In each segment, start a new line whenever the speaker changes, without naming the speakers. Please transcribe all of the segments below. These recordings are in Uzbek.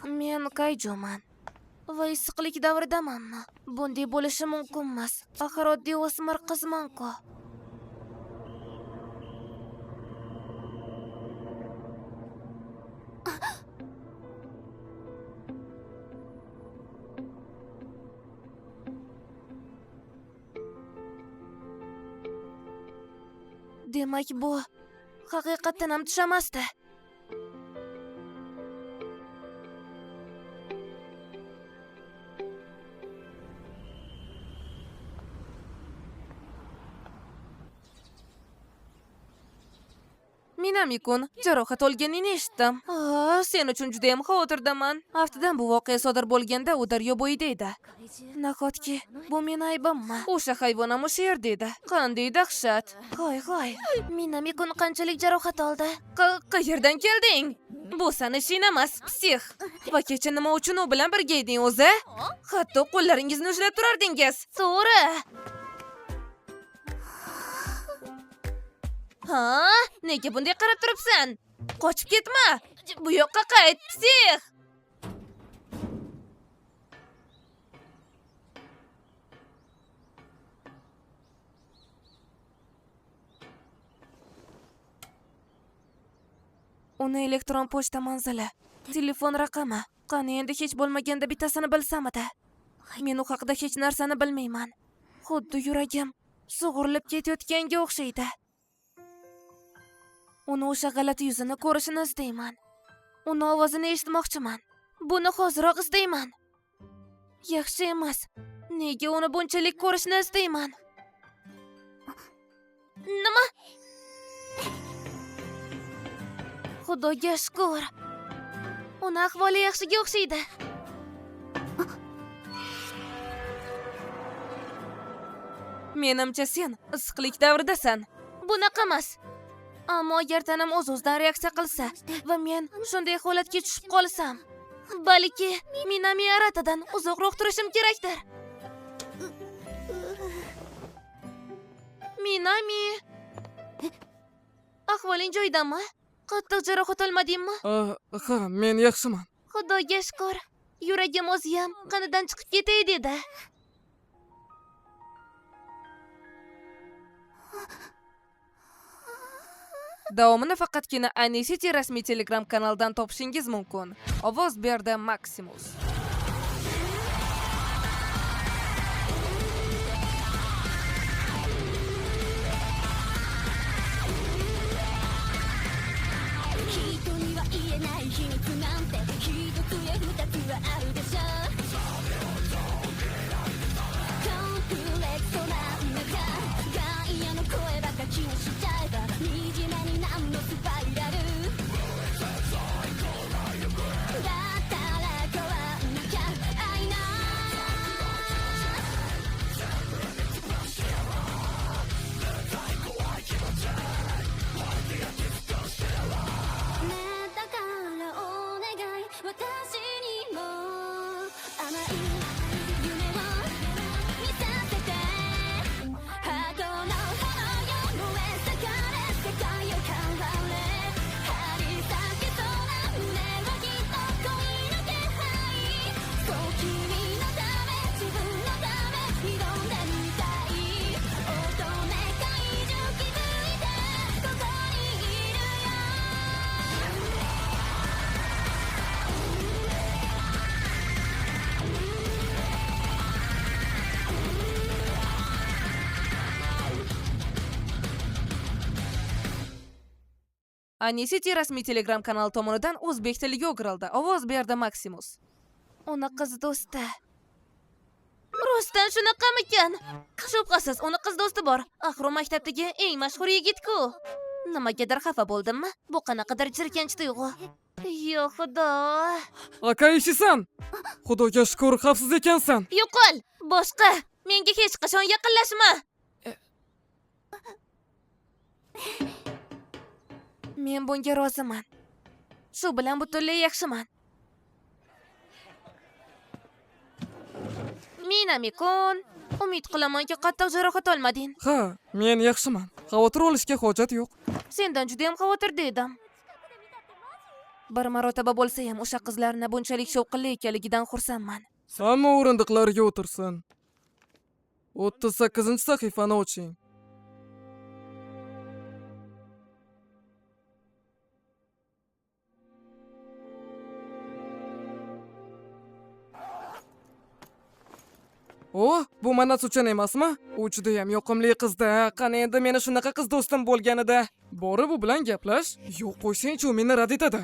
Men Kayjuman. Va issiqlik davridamanmi? Bunday bo'lishi mumkin emas. Axir oddiy o'smir qizman-ku. Demak, bu haqiqatdan ham tush emasdi. Minami-kun, jarohat olganingni eshitdim. Sen uchun juda ham xavotirdaman. Aftidan bu voqea sodir bo'lganda u daryo bo'yida edi. Nahotki, bu meni aybimmi? O'sha hayvon ham o'sha yerda edi. Qanday dahshat. Hoy-hoy. Minami-kun qanchalik jarohat oldi? Qayerdan kelding? Bu seni ishing emas, psix. Va kecha nima uchun u bilan birga eding o'zi? Hatto qo'llaringizni ushlab turardingiz. To'g'ri. Ha? Nega bunday qarab turibsan? Qochib ketma. Bu yoqqa qayt, psix. Uni elektron pochta manzili, telefon raqami. Qani endi hech bo'lmaganda bittasini bilsam edi. Men u haqida hech narsani bilmayman. Xuddi yuragim sug'urilib ketayotganga o'xshaydi. Uni o'sha g'alati yuzini ko'rishini istayman. Uni ovozini eshitmoqchiman. Buni hoziroq istayman. Yaxshi emas. Nega uni bunchalik ko'rishni istayman? Nima? Xudoga shukr. Uni ahvoli yaxshiga o'xshaydi. Menimcha sen issiqlik davridasan. Bunaqa emas. Ammo agar tanam o'z-o'zidan reaksiya qilsa va men shunday holatga tushib qolsam, balki Minami Aratadan uzoqroq turishim kerakdir. Minami, ahvoling joyidami? Qattiq jarohat olmadingmi?
Ha, men yaxshiman.
Xudoga shukr. Yuragim o'ziyam qanidan chiqib ketay dedi. Davomini faqatgina Anicity rasmiy Telegram kanalidan topishingiz mumkin. Ovoz berdi Maximus. Anicity rasmiy Telegram kanali tomonidan o'zbek tiliga o'girildi. Ovoz berdi Maximus. Uni qiz do'sti. Rostdan shunaqamikan? Shubhasiz, uni qiz do'sti bor. Axir u maktabdagi eng mashhur yigit-ku. Nimagadir xafa bo'ldimmi? Bu qanaqadir jirkanch tuyg'u. Yo xudo.
Akaishi-san! Xudoga shukr, xavfsiz ekansan.
Yo'qol! Boshqa! Menga hech qachon yaqinlashma. Men bunga roziman. Shu bilan butunlay yaxshiman. Minami-kun, umid qilamanki, qattiq jarohat olmading.
Ha, men yaxshiman. Xavotir olishga hojat yo'q.
Sendan juda ham xavotirda edim. Bir marotaba bo'lsa ham o'sha qizlarni bunchalik shovqinli ekanligidan xursandman.
Hamma o'rindiqlarga o'tirsin. 38-sahifani oching. O, bu Manatsuchan emasmi? U judayam yoqimli qizda. Qani endi meni shunaqa qiz do'stim bo'lganida. Borib u bilan gaplash. Yo'q, qo'ysangchi, u meni rad etadi.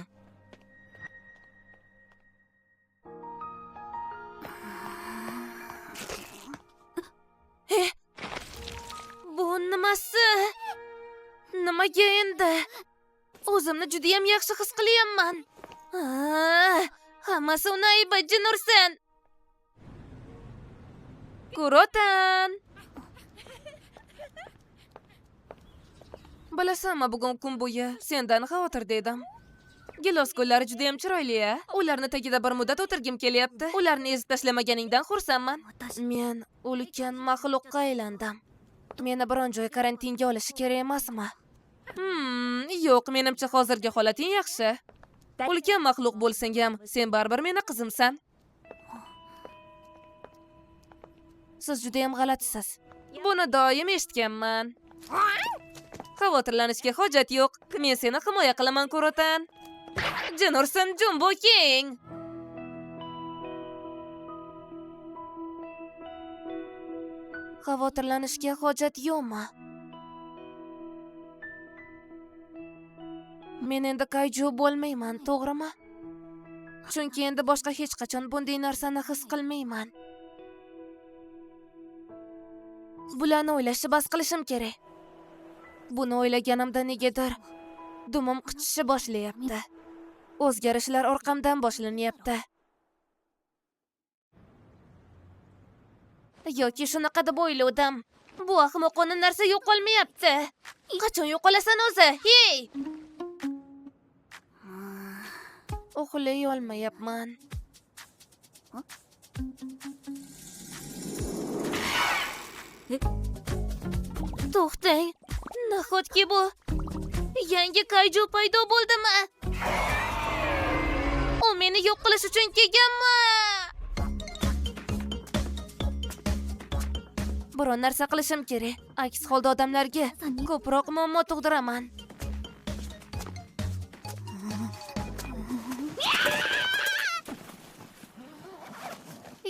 Bu nimasi? Nimaga endi? O'zimni judayam yaxshi his qilyapman. Hammasi uni aybi, jin ursin. Kurotan. Bilasanmi, bugun kun bo'yi sendan xavotirda edim. Gilos gullari judayam chiroyli-a. Ularni tagida bir muddat o'tirgim kelyapti. Ularni ezib tashlamaganingdan xursandman. Men ulkan maxluqqa aylandim. Meni biron joy karantinga olishi kerak emasmi? Yo'q, menimcha hozirgi holating yaxshi. Ulkan maxluq bo'lsang ham, sen baribir meni qizimsan. Siz judayam g'alatisiz. Buni doim eshitganman. Xavotirlanishga hojat yo'q. Men seni himoya qilaman, Kurotan. Jin ursin, Jumbo King. Xavotirlanishga hojat yo'qmi? Men endi kayju bo'lmayman, to'g'rimi? Chunki endi boshqa hech qachon bunday narsani his qilmayman. Bularni o'ylashni bas qilishim kerak. Buni o'ylaganimda negadir dumim qichishib boshlayapti. O'zgarishlar orqamdan boshlanyapti. Yoki shunaqa deb o'ylovdim. Bu ahmoqona narsa yo'qolmayapti. Qachon yo'qolasan o'zi? Hey! Uxlay olmayapman. To'xtang. Nahotki bu yangi kayju paydo bo'ldimi? U meni yo'q qilish uchun kelganmi? Biron narsa qilishim kerak. Aks holda odamlarga ko'proq muammo tug'diraman.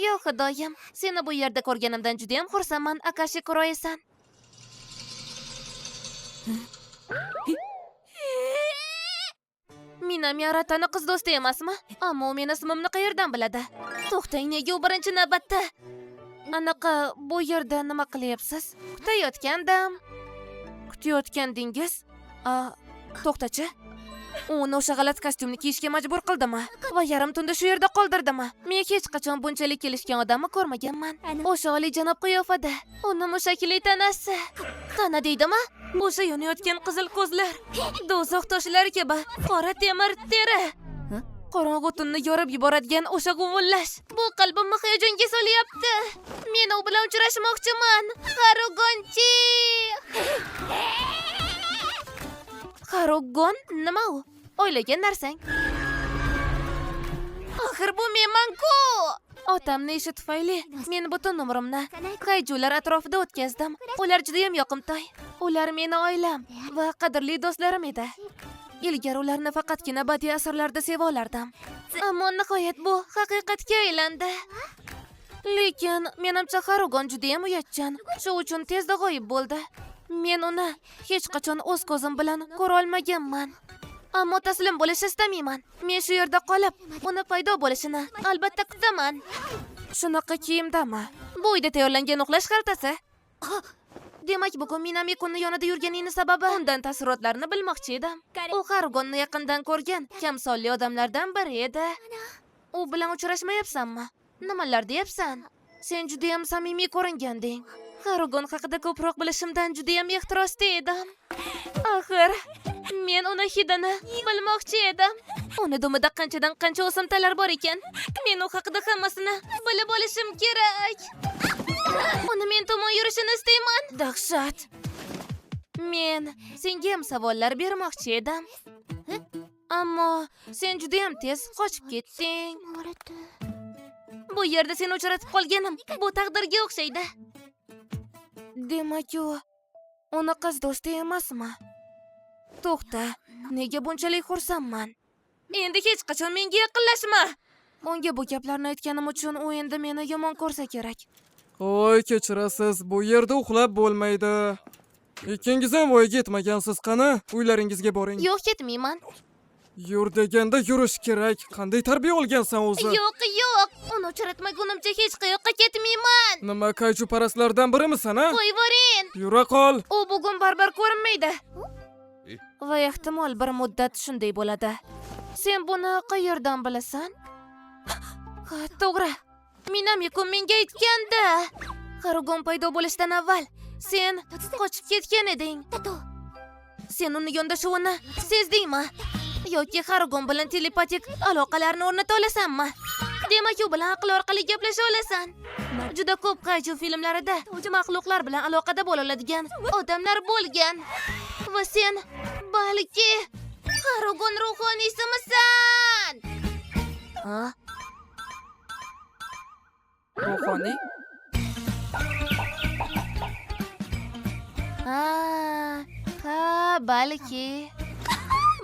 Yo Xudoyim, seni bu yerda ko'rganimdan juda ham xursandman, Akashi Kuroe-san. Minami Aratani qiz do'sti emasmi? Ammo u meni ismimni qayerdan biladi? To'xtang, nega u birinchi navbatda? Anaqa bu yerda nima qilyapsiz? Kutayotgandim. Kutayotgandingiz? To'xtachi. U uni o'sha g'alati kostyumni kiyishga majbur qildimi? Va yarim tunda shu yerda qoldirdimi? Men hech qachon bunchalik kelishgan odamni ko'rmaganman. O'sha oliyjanob qiyofada, uni mushakli tanasi. Tana deydimi? O'sha yonayotgan qizil ko'zlar, do'zax toshlari kabi qora temir teri. Qorong'u tunni yorib yuboradigan o'sha g'uvullash. Bu qalbimni hayajonga solyapti. Men u bilan uchrashmoqchiman. Harugonchi! Harugon nima u? O'ylagan narsang. Axir bu menman-ku! Otamni ishi tufayli men butun umrimni kayjular atrofida o'tkazdim. Ular juda ham yoqimtoy. Ular meni oilam va qadrli do'stlarim edi. Ilgari ularni faqatgina badiiy asarlarda seva olardim. Ammo nihoyat bu haqiqatga aylandi. Lekin menimcha Harugon juda ham uyatchan. Shu uchun tezda g'oyib bo'ldi. Men uni hech qachon o'z ko'zim bilan ko'ra olmaganman. Ammo taslim bo'lishni istamayman. Men shu yerda qolib, uni paydo bo'lishini albatta kutaman. Shunaqa kiyimdami? Bu uyda tayyorlangan uxlash xaltasi. Demak, bugun Minami kunni yonida yurganingni sababi undan taassurotlarni bilmoqchi edim. U Harugonni yaqindan ko'rgan kam sonli odamlardan biri edi. U bilan uchrashmayapsanmi? Nimalar deyapsan? Sen juda ham samimiy ko'ringanding. Harugon haqida ko'proq bilishimdan juda ham ehtirosda edim. Axir, men uni hidini bilmoqchi edim. Uni dumida qanchadan qancha o'simtalar bor ekan. Men u haqida hammasini bilib olishim kerak. Uni men tomon yurishini istayman. Dahshat. Men senga ham savollar bermoqchi edim. Ammo sen judayam tez qochib ketding. Bu yerda seni uchratib qolganim bu taqdirga o'xshaydi. Demak, u uni qiz do'sti emasmi? To'xta, nega bunchalik xursandman? Endi hech qachon menga yaqinlashma. Unga bu gaplarni aytganim uchun u endi meni yomon ko'rsa kerak.
Qo'y, kechirasiz, bu yerda uxlab bo'lmaydi. Ikkingiz ham voyaga yetmagansiz, qani, uylaringizga boring.
Yo'q, ketmayman.
Yur deganda yurish kerak. Qanday tarbiya olgansan o'zi?
Yo'q, yo'q. Uni uchratmagunimcha hech qayoqqa ketmayman.
Nima, kayju parastlardan birimisan, a?
Qo'yvoring.
Yura qol.
U bugun baribir ko'rinmaydi. Va ehtimol bir muddat shunday bo'ladi. Sen buni qayerdan bilasan? Ha, to'g'ri. Minami-kun menga aytgandi. Harugon paydo bo'lishidan avval sen qochib ketgan eding. Sen uni yondashuvini sezdingmi? Yoki Harugon bilan telepatik aloqalarni o'rnata olasanmi? Demak, u bilan aql orqali gaplasha olasan. Juda ko'p kaiju filmlarida maxluqlar bilan aloqada bo'la oladigan odamlar bo'lgan. Va sen balki Harugon ruhoniysimisan? Ha?
Ruhoniy?
Ha, ha, balki.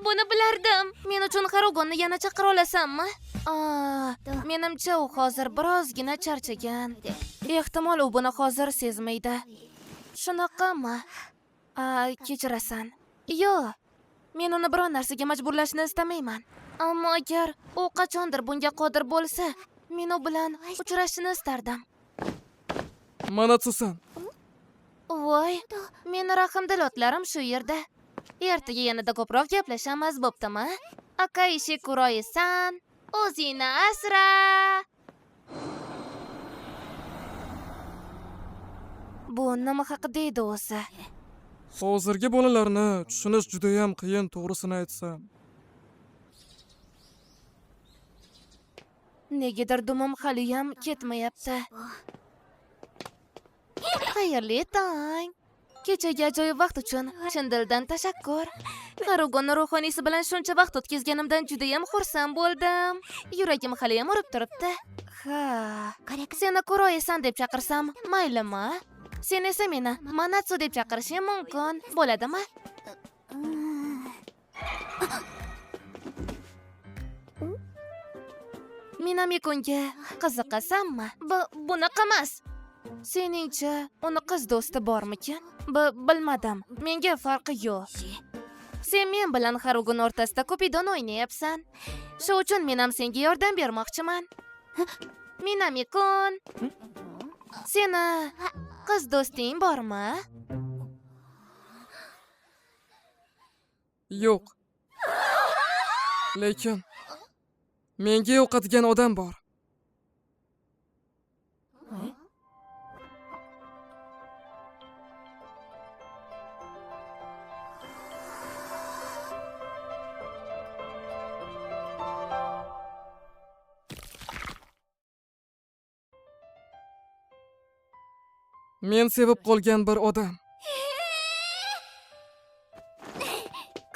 Buni bilardim. Men uchun Harugonni yana chaqira olasanmi? Menimcha u hozir birozgina charchagan. Ehtimol u buni hozir sezmaydi. Shunaqami? Kechirasan. Yo'q. Men uni biron narsaga majburlashni istamayman. Ammo agar u qachondir bunga qodir bo'lsa, men u bilan uchrashishni istardim.
Manatsu-san.
Voy, meni rahmdil otlarim shu yerda. Ertaga yanada ko'proq gaplashamiz, bo'ptimi? Akaishi Kuroi-san, o'zingni asra. Bu nima haqida edi o'zi?
Hozirgi bolalarni tushunish juda ham qiyin, to'g'risini aytsam.
Negadir dumim haliyam ketmayapti. Xayrli tong. Kechagi ajoyib vaqt uchun chin dildan tashakkur. Harugon ruhoniysi bilan shuncha vaqt o'tkazganimdan juda ham xursand bo'ldim. Yuragim haliyam urib turibdi. Ha, seni Kuroi-san deb chaqirsam, maylimi? Sen esa meni Manatsu deb chaqirishing mumkin. Bo'ladimi? Minami-kunga qiziqasanmi? Bunaqa emas. Seningcha uni qiz do'sti bormikan? Bilmadim. Menga farqi yo'q. Sen men bilan Harugon o'rtasida Kupidon o'ynayapsan. Shu uchun men ham senga yordam bermoqchiman. Minami-kun, seni qiz do'sting bormi?
Yo'q. Lekin menga yoqadigan odam bor. Men sevib qolgan bir odam.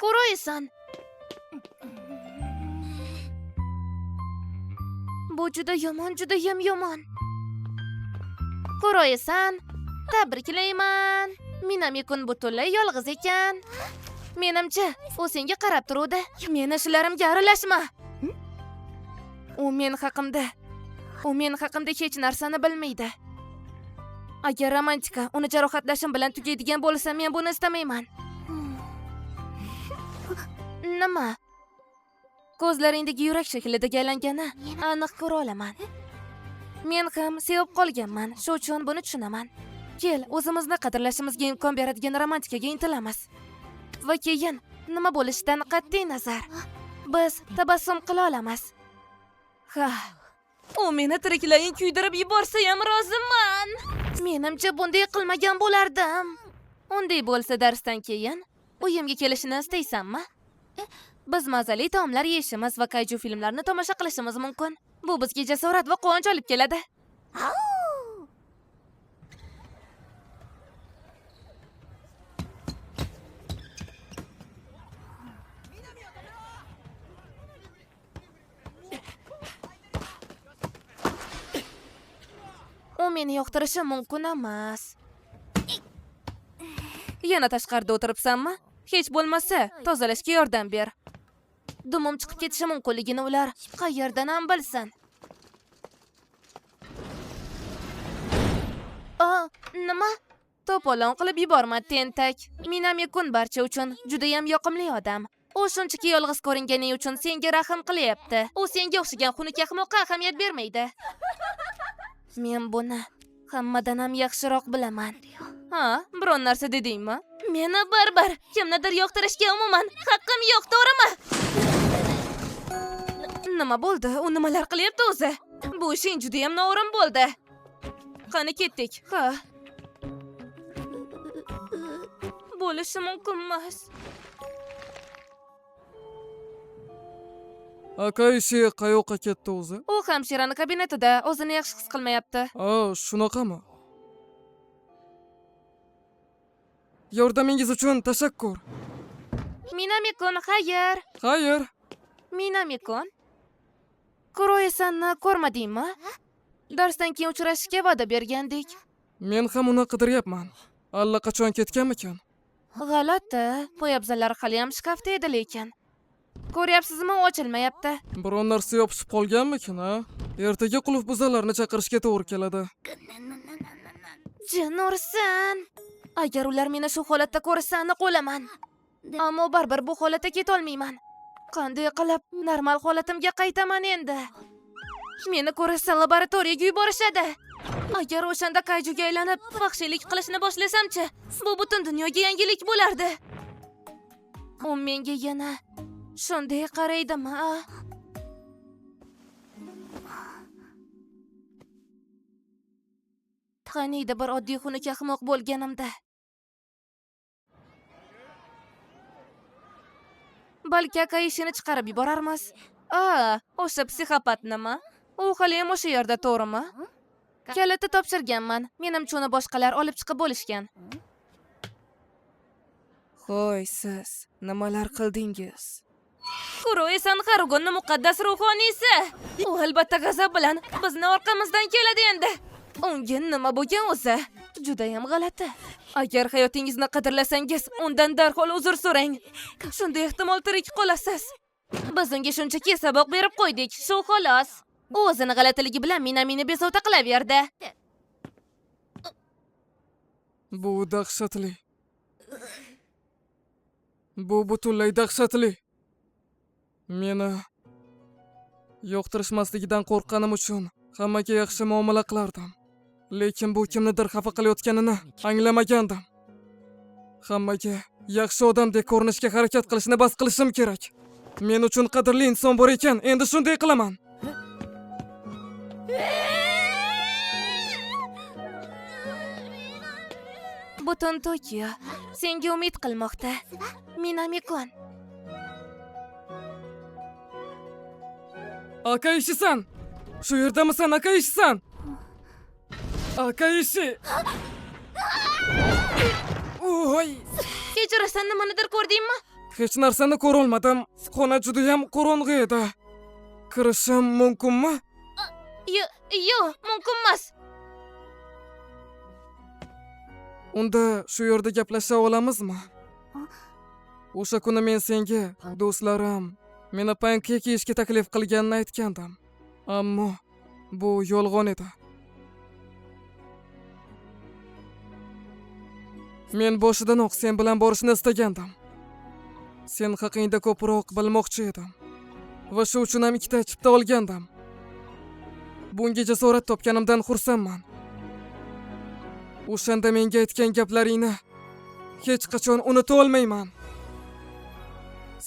Kuroi-san. Bu juda yomon, juda ham yomon. Kuroi-san, tabriklayman. Minami-kun butunlay yolg'iz ekan. Menimcha, u senga qarab turuvdi. Meni ishlarimga aralashma. U men haqimda. U men haqimda hech narsani bilmaydi. Agar romantika uni jarohatlashim bilan tugaydigan bo'lsa, men buni istamayman. Nima? Ko'zlaringdagi yurak shaklidagi alangani aniq ko'ra olaman. Men ham sevib qolganman, shu uchun buni tushunaman. Kel, o'zimizni qadrlashimizga imkon beradigan romantikaga intilamiz. Va keyin nima bo'lishidan qat'iy nazar, biz tabassum qila olamiz. Ha, u meni tiriklayin kuydirib yuborsa ham roziman. Menimcha bunday qilmagan bo'lardim. Unday bo'lsa darsdan keyin uyimga kelishini istaysanmi? Biz mazali taomlar yeyishimiz va kaiju filmlarini tomosha qilishimiz mumkin. Bu bizga jasorat va quvonch olib keladi. meni yoqtirishi mumkin emas. Yana tashqarida o'tiribsanmi? Hech bo'lmasa, tozalashga yordam ber. Dumim chiqib ketishi mumkinligini ular qayerdan ham bilsin. Nima? To'polon qilib yuborma, tentak. Minami-kun barcha uchun judayam yoqimli odam. U shunchaki yolg'iz ko'ringani uchun senga rahm qilyapti. U senga o'xshagan xunuk ahmoqqa ahamiyat bermaydi. Men buni hammadan ham yaxshiroq bilaman. Ha, biron narsa dedingmi? Meni barbar kimnidir yoqtirishga umuman haqqim yo'q, to'g'rimi? Nima bo'ldi? U nimalar qilyapti o'zi? Bu ishing judayam noo'rin bo'ldi. Qani ketdik. Ha. Bo'lishi mumkin emas.
Akaishi qayoqqa ketdi o'zi?
U hamshirani kabinetida o'zini yaxshi his qilmayapti.
Shunaqami? Yordamingiz uchun tashakkur.
Minami-kun, xayr.
Xayr.
Minami-kun. Kuroe-sanni ko'rmadingmi? Darsdan keyin uchrashishga va'da bergandik.
Men ham uni qidiryapman. Allaqachon ketganmikan?
G'alati, poyabzallar hali ham shkafda edi lekin. Ko'ryapsizmi, ochilmayapti.
Biron narsa yopishib qolganmikin, ha? Ertaga qulf buzarlarni chaqirishga to'g'ri keladi.
Jin ursin. Agar ular meni shu holatda ko'rsa, aniq o'laman. Ammo baribir bu holatda ketolmayman. Qanday qilib normal holatimga qaytaman endi? Meni ko'rsa laboratoriyaga yuborishadi. Agar o'shanda kayjuga aylanib vahshiylik qilishni boshlasamchi, bu butun dunyoga yangilik bo'lardi. U menga yana shunday qaraydimi, a? Qaniydi bir oddiy xunuk ahmoq bo'lganimda. Balki Akaishini chiqarib yuborarmiz. O'sha psixopat nima? U hali ham o'sha yerda, to'g'rimi? Kalitni topshirganman. Menimcha uni boshqalar olib chiqib bo'lishgan.
Hoy siz, nimalar qildingiz?
Kuroe-san Harugonning muqaddas ruhoniysi. U albatta g'azab bilan bizni orqamizdan keladi endi. Unga nima bo'lgan o'zi? Judayam g'alati. Agar hayotingizni qadrlasangiz, undan darhol uzr so'rang. Shunda ehtimol tirik qolasiz. Biz unga shunchaki saboq berib qo'ydik, shu xolos. U o'zini g'alatiligi bilan Minamini bezovta qilaverdi.
Bu dahshatli. Bu butunlay dahshatli. Meni yoqtirishmasligidan qo'rqqanim uchun hammaga yaxshi muomala qilardim. Lekin bu kimnidir xafa qilayotganini anglamagandim. Hammaga yaxshi odamdek ko'rinishga harakat qilishni bas qilishim kerak. Men uchun qadrli inson bor ekan, endi shunday qilaman.
Butun Tokio senga umid qilmoqda. Minami-kun.
Akaishi-san! Shu yerdamisan, Akaishi-san? Akaishi! Oy!
Kechirasan, nimanidir ko'rdingmi?
Hech narsani ko'ra olmadim. Xona juda ham qorong'i edi. Kirishim mumkinmi?
Yo'q, mumkin emas.
Unda shu yerda gaplasha olamizmi? O'sha kuni men senga do'stlarim meni pankek yeyishga taklif qilganini aytgandim. Ammo bu yolg'on edi. Men boshidanoq sen bilan borishni istagandim. Sen haqingda ko'proq bilmoqchi edim. Va shu uchun ham ikkita chipta olgandim. Bunga jasorat topganimdan xursandman. O'shanda menga aytgan gaplaringni hech qachon unuta olmayman.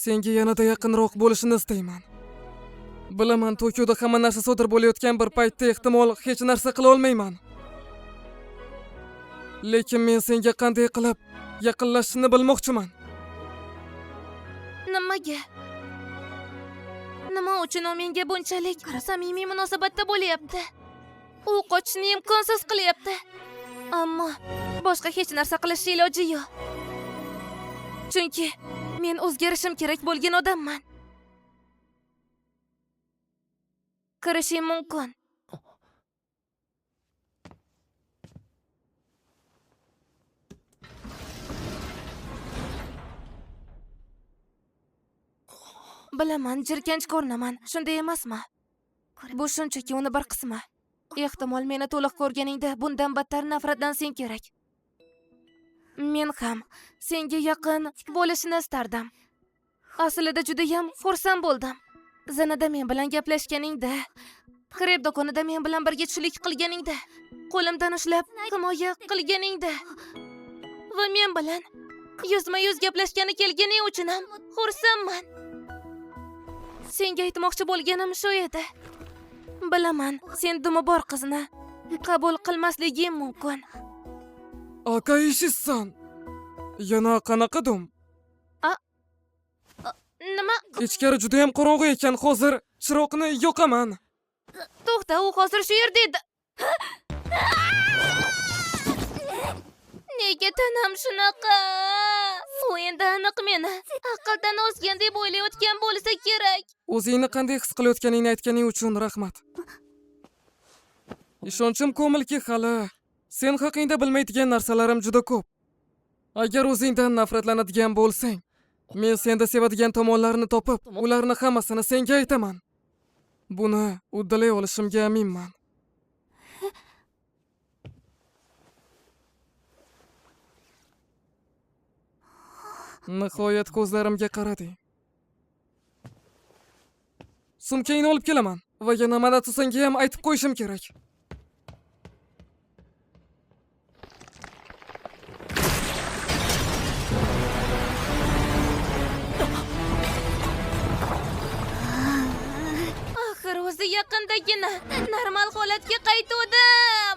Senga yanada yaqinroq bo'lishini istayman. Bilaman, Tokioda hamma narsa sodir bo'layotgan bir paytda ehtimol hech narsa qila olmayman. Lekin men senga qanday qilib yaqinlashishni bilmoqchiman.
Nimaga? Nima uchun u menga bunchalik samimiy munosabatda bo'lyapti? U qochishni imkonsiz qilyapti. Ammo boshqa hech narsa qilish iloji yo'q. Chunki men o'zgarishim kerak bo'lgan odamman. Kirishim mumkin. Bilaman, jirkanch ko'rinaman, shunday emasmi? Bu shunchaki uni bir qismi. Ehtimol meni to'liq ko'rganingda bundan battar nafratlansang kerak. Men ham senga yaqin bo'lishini istardim. Aslida judayam xursand bo'ldim. Zinada men bilan gaplashganingda, krep do'konida men bilan birga tushlik qilganingda, qo'limdan ushlab himoya qilganingda va men bilan yuzma-yuz gaplashgani kelganing uchun ham xursandman. Senga aytmoqchi bo'lganim shu edi. Bilaman, sen dumi bor qizni qabul qilmasliging mumkin.
Akaishi-san. Yana qanaqa dum?
Nima?
Ichkari juda ham qorong'u ekan, hozir chiroqni yoqaman.
To'xta, u hozir shu yerda edi. Nega tanam shunaqa? U endi aniq meni aqldan ozgan deb o'ylayotgan bo'lsa kerak.
O'zingni qanday his qilayotganingni aytganing uchun rahmat. Ishonchim komilki, hali sen haqingda bilmaydigan narsalarim juda ko'p. Agar o'zingdan nafratlanadigan bo'lsang, men senda sevadigan tomonlarni topib, ularni hammasini senga aytaman. Buni uddalay olishimga aminman. Nihoyat ko'zlarimga qarading. Sumkangni olib kelaman va yana Manatsu-sanga ham aytib qo'yishim kerak.
Axir o'zi yaqindagina normal holatga qaytuvdim.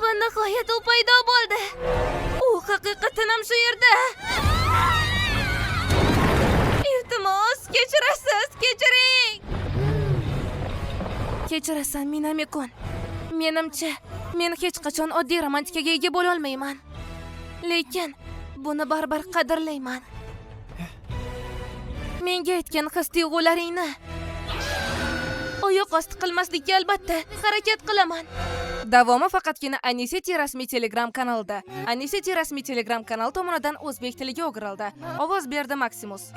Va nihoyat u paydo bo'ldi. U haqiqatan ham shu yerda. Iltimos, kechirasiz, kechiring. Kechirasan, Minami-kun. Menimcha, men hech qachon oddiy romantikaga ega bo'la olmayman. Lekin buni baribir qadrlayman. Menga aytgan his-tuyg'ularingni oyoq osti qilmaslikka albatta harakat qilaman. Davomi faqatgina Aniseti rasmiy Telegram kanalida. Aniseti rasmiy Telegram kanali tomonidan o'zbek tiliga o'girildi. Ovoz berdi Maximus.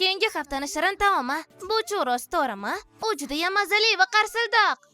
Keyingi haftani shirin taomi bu churros, to'g'rimi? U juda ham mazali va qarsildoq.